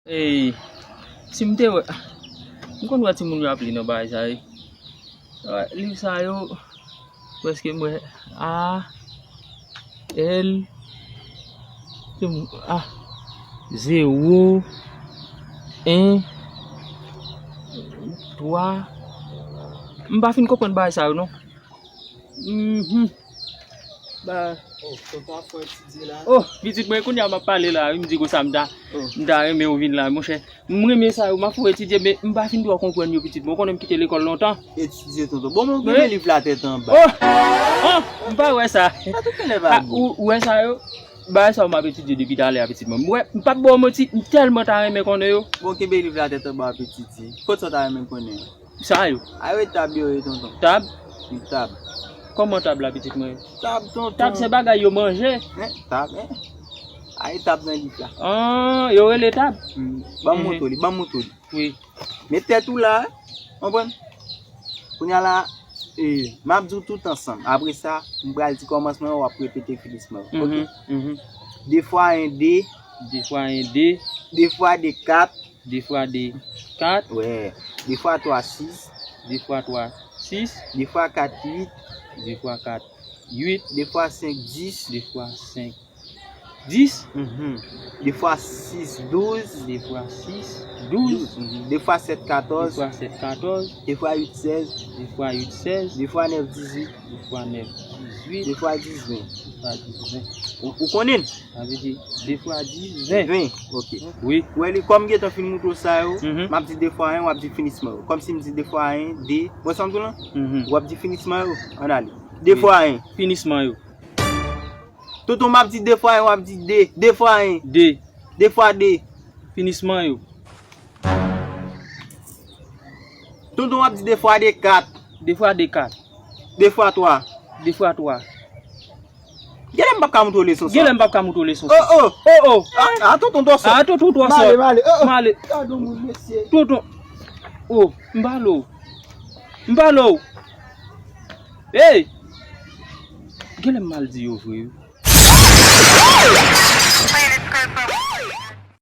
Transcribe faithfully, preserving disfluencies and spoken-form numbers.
Ey, si m te wè, m konn wè timoun yo ap li nan bagay sa yo. Wè, liv sa yo, prèske m wè A, L, timoun, A, zewo, en, twa. M pa fin konprann bagay sa yo, non. Mhm. Ba. Oh, tonton ap fè etidye la. Oh, pitit mwen, kounye a m ap pale la, wi, m di konsa m ta, oh, m ta renmen w vin la, monchè. M renmen sa yo, m ap fè w etidye, men m pa fin twò konprann yo, pitit mwen. Ou konnen m kite lekòl lontan. Etidye, tonton. Bon, men ou gen liv la tèt anba. Oh! Oh! M pa wè sa. Sa tout anlè pa bon. Ou, ou wè sa yo? Bagay sa yo m ap etidye depi talè a, pitit mwen. M wè, m p ap ba w manti, m tèlman ta renmen konnen yo. Bon, kenbe liv la tèt anba, w ap etidye. Kot sa w ta renmen konnen an? Sa yo? A yo e tab yo ye, tonton. Tab? Wi, tab. Kòman tab la, pitit mwen? Tab, tonton. Tab se bagay yo manje. Hein, tab, hein. A e tab nan liv la. Ah, yo rele tab? Hmm. Ban m montre w li, ban m montre w li. Wi. Met tèt ou la, konprann? Kounye a la, e, m ap di w tout ansanm. Apre sa, m pral di kòmansman an, w ap repete finisman an. Ok? Mhm, mhm. De fwa en, de. De fwa en, de. De fwa de, kat. De fwa de, kat. Wè. De fwa twa, sis. De fwa twa, sis. De fwa kat, uit. De fwa kat, uit. De fwa senk, dis. De fwa senk, dis. Mhm. De fwa sis, douz. De fwa sis, douz. Mhm. De fwa sèt, katòz. De fwa sèt, katòz. De fwa uit, sèz. De fwa uit, sèz. De fwa nèf, dizuit. De fwa nèf, dizuit. De fwa dis, ven. De fwa dis, ven. Ou, ou konnen? Sa vle di de fwa dis, ven. Ven, ok. Wi. Ou wè li, kòm m gentan fin montre w sa yo, mhm, m ap di de fwa en, w ap di finisman yo. Kòmsi m di de fwa en, de. Bon, sa m di w lan? Mhm. W ap di finisman yo. Ann ale. De fwa en. Finisman yo. Tonton, m ap di de fwa en, w ap di de. De fwa en. De. De fwa de. Finisman yo. Tonton, w ap di de fwa de, kat. De fwa de, kat. De fwa twa. De fwa twa. Genlè m p ap ka montre w leson sa. Genlè m p ap ka montre w leson sa. Oh, oh. Oh, oh. Ah, ah, tonton twò sòt. Ah, tonton twò sòt. M ale, m ale. Oh, oh. M ale, oh, oh. Gade yon moun, mesye. Tonton. Oh, m pale w. M pale w. Hey! Genlè m mal di yo vre, wi.